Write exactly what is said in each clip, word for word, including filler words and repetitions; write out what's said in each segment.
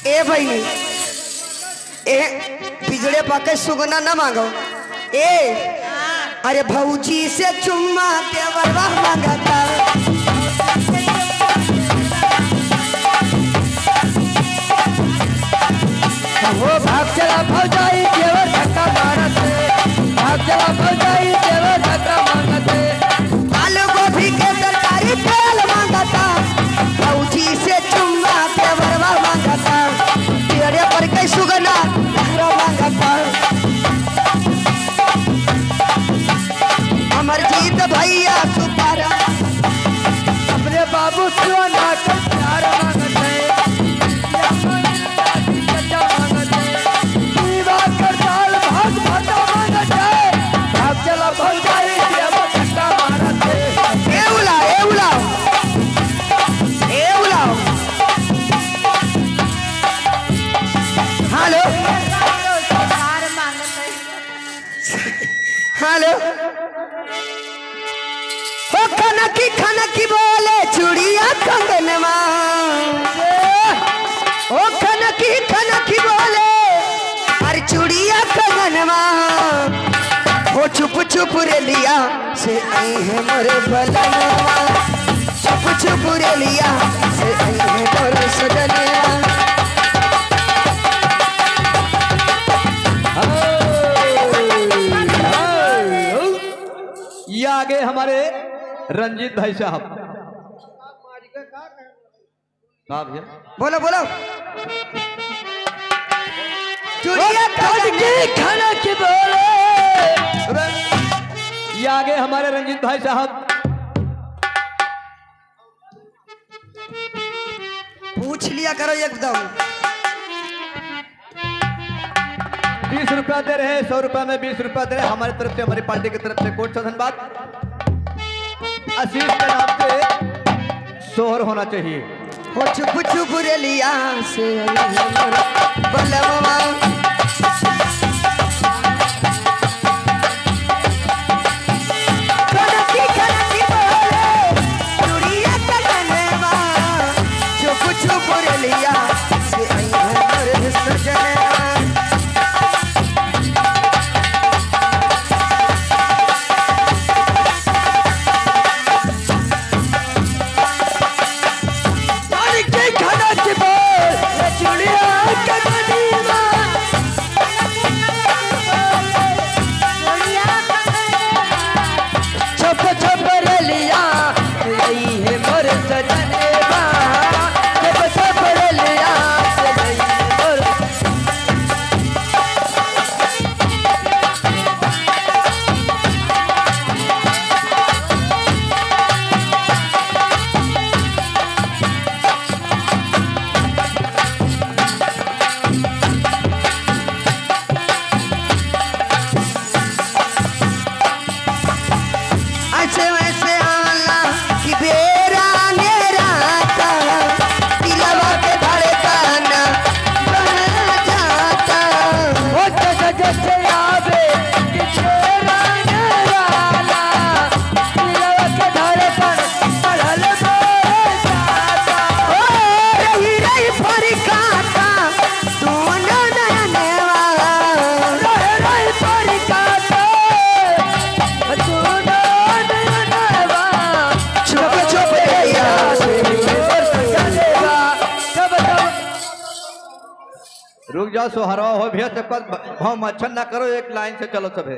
ए बहिनी, ए बिगड़े पाके सुगना न मांगो। ए, अरे भौजी से चुम्मा देवरवा मांगता। हो भाग चला भौजाई, देवर धक्का मारत है। भाग चला भौजाई, देवर धक्का मारत है। आलू गोभी के तरकारी तेल मांगता, भौजी से चुम्मा देवरवा मांगता, पेड़े पर के सुगना देवरवा मांगता। अमरजीत भैया सुपारा, अपने बाबू सोना के प्यार मांगत है। पीवा कर दाल भात भाटा मांगत है। भाग चला भौजाई, देवर धक्का मारत है। ए उला, ए उला, ए उला। हेलो। हेलो। हो खनकी खनकी बोले चूड़िया कंगनवा। हो खनकी खनकी बोले अरे चूड़िया कंगनवा। हो चुप चुप रेलिया से आई है मोरे बलनवा। चुप चुप रेलिया से आई है मोरे सजनवा। ये आगे हमारे रंजीत भाई साहब। हाँ भैया। बोलो, बोलो। चूड़िया खनकी खनकी बोले। ये आगे हमारे रंजीत भाई साहब। पूछ लिया करो एकदम। बीस रुपया दे रहे, सौ रुपया में बीस रुपया दे रहे, हमारी तरफ से, हमारी पार्टी की तरफ से कोट सा धन्यवाद। आशीष के नाम से सोहर होना चाहिए। हो चुप चुप रेलिया से आई हमर बलमवा। खनकी खनकी बोले चूड़िया कंगनवा। चुप चुप रेलिया से आई हमर सजनवा। खनकी खनकी बोले चूड़िया कंगनवा। छप छप रेलिया आई है मोर सजनवा। छप छप रेलिया आई है मोर ऐसे वैसे आला कि बेरा अंधेरा था, दिलवा के धड़कन बढ़ जाता। ओ जैसे जैसे आवे कि बेरा अंधेरा ला, दिलवा के धड़कन बढ़ल बढ़ जाता। ओ रही रही फरकाता दोनों नयनवा। रह रही फरकाता दोनों नयनवा। चुप चुप रहिया से तब तब। रुक जाओ, सोहरवा हो भैया, सबका भाव मच्छर ना करो, एक लाइन से चलो सभे।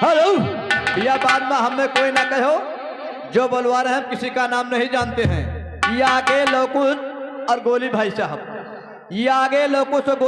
हेलो, यह बात में हमें कोई ना कहो, जो बोलवा रहे हैं, हम किसी का नाम नहीं जानते हैं। ये आगे लौकुश और गोली भाई साहब, ये आगे लौकुश और